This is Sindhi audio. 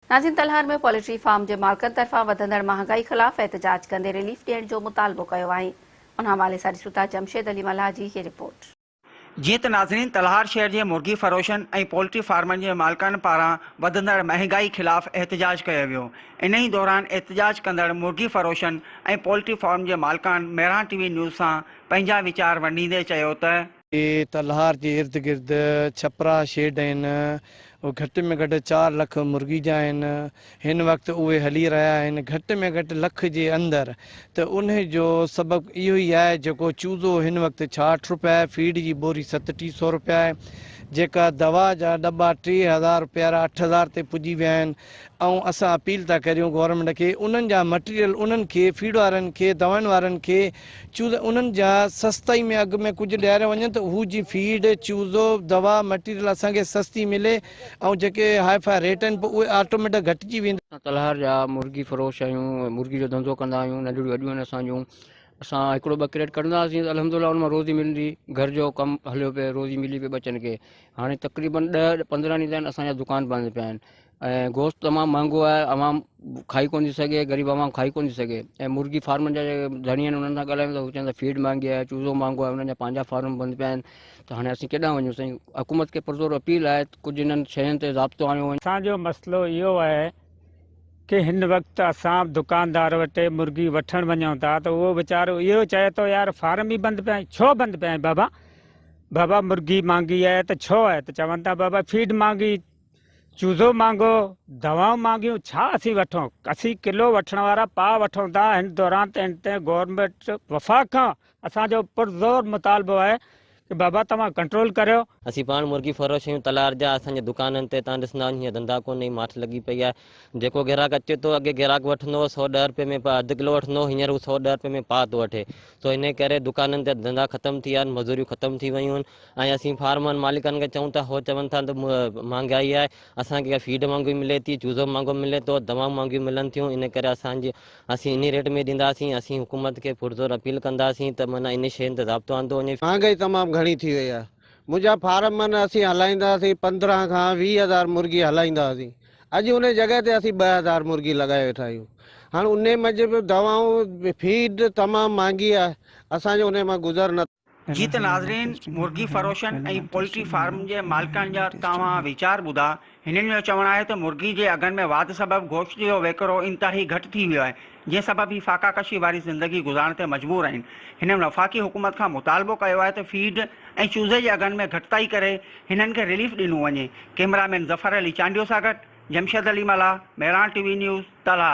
ناظرين تلهار ۾ پولٽري فارم جي مالڪن طرفان وڌندڙ مهانگائي خلاف احتجاج ڪندي رليف ڏيڻ جو مطالبو ڪيو آهي ان حوالي سان ڏسون ٿا جمشيد علي ملاح جي هي رپورٽ. جيئن ته ناظرين تلهار شهر جي مرغي فروشن ۽ پولٽري فارمن جي مالڪن پاران وڌندڙ مهنگائي خلاف احتجاج ڪيو ويو انهي دوران احتجاج ڪندڙ مرغي فروشن ۽ پولٽري فارم جي مالڪان مهراڻ ٽي وي نيوز سان پنهنجا ويچار ونڊيندي چيو ته تلهار جي ارد گرد ڇپرا شيڊ آهن اهي گهٽ ۾ گهٽ چار لک مرغي جا آهن هن وقت اهي هلي رهيا آهن گهٽ ۾ گهٽ لک جي اندر ته انهي جو سبب اهو ئي آهي جيڪو چوزو هن وقت 66 روپيا آهي فيڊ جي ٻوري 37 سو روپيا آهي جيڪا دوا جا ڏٻا 3000 روپيا 8000 تي پڄي ويا آهن ۽ اسان اپيل ٿا ڪريون گورنمينٽ کي انهن جا مٽيريل انهن کي فيڊ وارن کي دوائن وارن کي چوز انهن جا سستائي ۾ اگهه ۾ ڪجهه ڏياريا وڃن ته هو جي فيڊ چوزو دوا مٽيريل اسان کي سستي ملي ۽ جيڪي هاء فاء ريٽ آهن پوء اهي آٽوميٽڪ گهٽجي ويندا. اسان تلهار جا مرغي فروش آهيون مرغي جو ڌنڌو ڪندا آهيون ننڍڙيون اڏيون آهن اسان جون اسان هڪڙو ٻه ڪريٽ ڪڍندا هئاسين ته الحمد لله ان مان روزي ملندي گهر جو ڪم هليو پئي روزي ملي پئي ٻچن کي هاڻي تقريبن 10 15 ڏينهن ٿيا آهن اسان جا دڪان بند پيا آهن ۽ گوشت تمام مهانگو آهي عوام کائي ڪونه ٿي سگهي غريب عوام کائي ڪونه ٿي سگهي ۽ مرغي فارمن جا جيڪي ڌڻي آهن انهن سان ڳالهايون ته هو چون ٿا فيڊ مهانگي آهي چوزو مهانگو آهي انهن جا پنهنجا فارم بند پيا آهن ته هاڻي اسين ڪيڏانهن وڃون سائين حڪومت کي پرزور اپيل آهي ته ڪجهه انهن شين تي ضابطو آڻيو وڃي. اسان جو مسئلو اهو آهي ڪي هن وقت اسان دڪاندار وٽ مرغي وٺڻ وڃون ٿا ته اهو ويچارو اهو چئي ٿو يار فارم ئي بند پيا آهن ڇو بند پيا آهن بابا بابا مرغي مهانگي آهي ته ڇو آهي ته چون ٿا بابا فيڊ مهانگي چوزو مھانگو، دوائون مھانگيون، ڇا اسين وٺون؟ اسين ڪلو وٺڻ وارا پاء وٺون ٿا، ھن دوران ته ھن تي گورنمينٽ وفاق کان اسان جو پرزور مطالبو آھي ڪي بابا توھان ڪنٽرول ڪريو. اسين پاڻ مرغي فروش آهيون تلار جا اسان جي دڪانن تي تان ڏسندا آهيو هينئر ڌنڌا ڪونهي ماٺ لڳي پئي آهي جيڪو گراهڪ اچي ٿو اڳي گراهڪ وٺندو هو 110 رپئي ۾ اڌ ڪلو وٺندو هو هينئر هو 110 رپئي ۾ پاء ٿو وٺي سو انهي ڪري دڪانن تي ڌنڌا ختم ٿي ويا آهن مزوريون ختم ٿي ويون آهن ۽ اسين فارمن مالڪن کي چئون ٿا هو چون ٿا ته مهانگائي آهي اسان کي فيڊ مهانگي ملي ٿي چوزو مهانگو ملي ٿو دوائون مهانگيون ملن ٿيون ان ڪري اسان جي اسين انهي ريٽ ۾ ڏينداسين اسين حڪومت کي پرزور اپيل ڪنداسين ته معنيٰ انهي شين تي ضابطو آندو وڃي. مهانگائي تمام گهڻي ٿي وئي آهي منهنجا فارم معنيٰ اسين هلائيندا هئاسين 15 کان 20 هزار مرغي هلائيندا هئاسين اڄ انهي جڳهه تي اسين 2000 مرغي لڳائي ويٺا آهيون هاڻ انهي منجهه به دوائون فيڊ تمام مهانگي آهي اسان جو انهي مان گذر نه جيئن ته ناظرين مرغي فروشن ۽ پولٽري فارم جي مالڪن جا توهان ويچار ٻڌا، هنن جو چوڻ آهي ته مرغي جي اگهن ۾ واڌ سبب گوشت جو ويڪرو انتهائي گهٽ ٿي ويو آهي، جنهن سبب هي فاقا ڪشي واري زندگي گذارڻ تي مجبور آهن. هنن وفاقي حڪومت کان مطالبو ڪيو آهي ته فيڊ ۽ چوزي جي اگهن ۾ گهٽتائي ڪري هنن کي رليف ڏنو وڃي. ڪئميرا مين ظفر علي چانڊيو سان گڏ Jamshed Ali Mallah, Mehran T V news, Talhar.